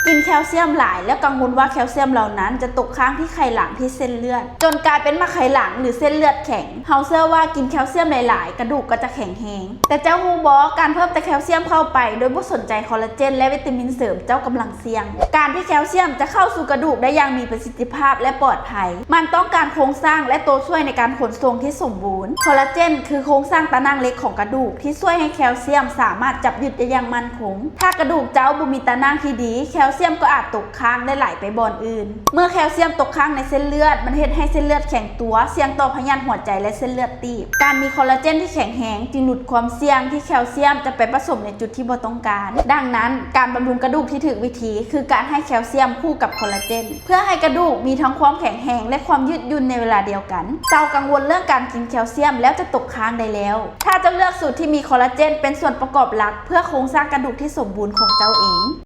ກິນແຄວຊຽມຫຼາຍ ແລ້ວກັງວົນວ່າແຄວຊຽມເຫຼົ່ານັ້ນຈະຕົກຄ້າງທີ່ໄຂ່ຫຼັງ ທີ່ເສັ້ນເລືອດ ຈົນກາຍເປັນໝາກໄຂ່ຫຼັງ ຫຼື ເສັ້ນເລືອດແຂງ. ເຮົາເຊື່ອວ່າກິນແຄວຊຽມຫຼາຍໆ ກະດູກກໍຈະແຂງແຮງ. ແຕ່ເຈົ້າຮູ້ບໍ່? ການເພີ່ມແຕ່ແຄວຊຽມເຂົ້າໄປ ໂດຍບໍ່ສົນໃຈຄໍລາເຈນ ແລະ ວິຕາມິນເສີມ ເຈົ້າກຳລັງສ່ຽງ. ການທີ່ແຄວຊຽມຈະເຂົ້າສູ່ກະດູກໄດ້ຢ່າງມີປະສິດທິພາບ ແລະ ປອດໄພ ມັນຕ້ອງການໂຄງສ້າງ ແລະ ໂຕຊ່ວຍໃນການຂົນສົ່ງທີ່ສົມບູນ. ຄໍລາເຈນຄືໂຄງສ້າງຕາໜ່າງເຫຼັກຂອງກະດູກ ທີ່ຊ່ວຍໃຫ້ແຄວຊຽມສາມາດຈັບຍຶດໄດ້ຢ່າງໝັ້ນຄົງ. ຖ້າກະດູກເຈົ້າບໍ່ມີຕາໜ່າງທີ່ດີ ແຄວຊຽມກໍອາດຕົກຄ້າງ ແລະ ໄຫຼໄປບ່ອນອື່ນ. ເມື່ອແຄວຊຽມຕົກຄ້າງໃນເສັ້ນເລືອດ ມັນເຮັດໃຫ້ເສັ້ນເລືອດແຂງຕົວ, ສ່ຽງຕໍ່ພະຍາດຫົວໃຈ ແລະ ເສັ້ນເລືອດຕີບ. ການມີຄໍລາເຈນທີ່ແຂງແຮງຈຶ່ງຫຼຸດຄວາມສ່ຽງທີ່ແຄວຊຽມຈະໄປປະສົມໃນຈຸດທີ່ບໍ່ຕ້ອງການ. ດັ່ງນັ້ນ, ການບຳລຸງກະດູກທີ່ຖືກວິທີ ຄືການໃຫ້ແຄວຊຽມຄູ່ກັບຄໍລາເຈນ ເພື່ອໃຫ້ກະດູກມີທັງຄວາມແຂງແຮງ ແລະ ຄວາມຍືດຫຍຸ້ນໃນເວລາດຽວກັນ. ເຊົາກັງວົນເລື່ອງການກິນແຄວຊຽມແລ້ວຈະຕົກຄ້າງໄດ້ແລ້ວ ຖ້າເຈົ້າເລືອກສູດທີ່ມີຄໍລາເຈນເປັນສ່ວນປະກອບຫຼັກ ເພື່ອໂຄງສ້າງກະດູກທີ່ສົມບູນຂອງເຈົ້າເອງ.